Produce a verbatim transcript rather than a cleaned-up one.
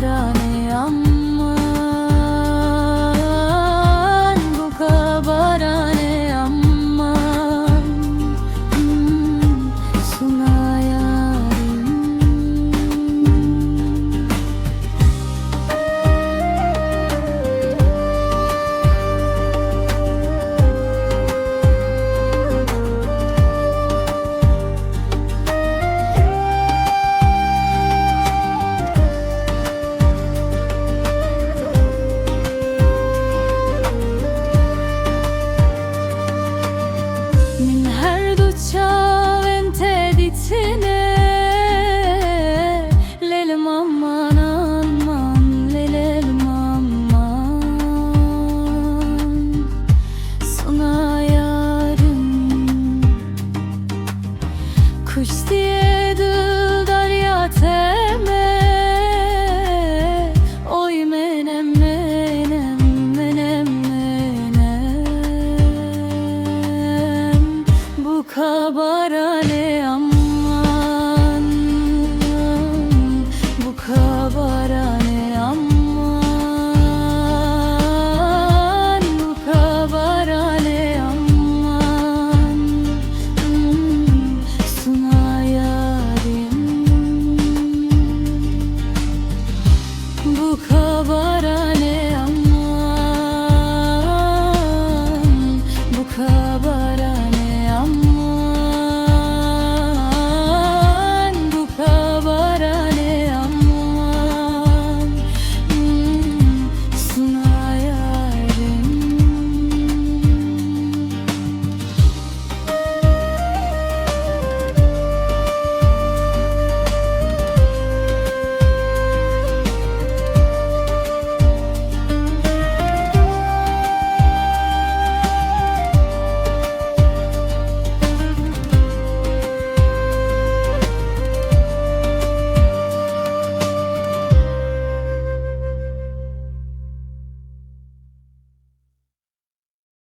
Baranê aman, bu ka baranê aman, hmm, suna yarim. Min her du çavên te dîtine, lêlim aman, aman, lê lêlim aman, suna yarim. Kuştiye dildar ya te me, oy menem, menem, menem, menem. Bu ka baranê aman, bu ka baranê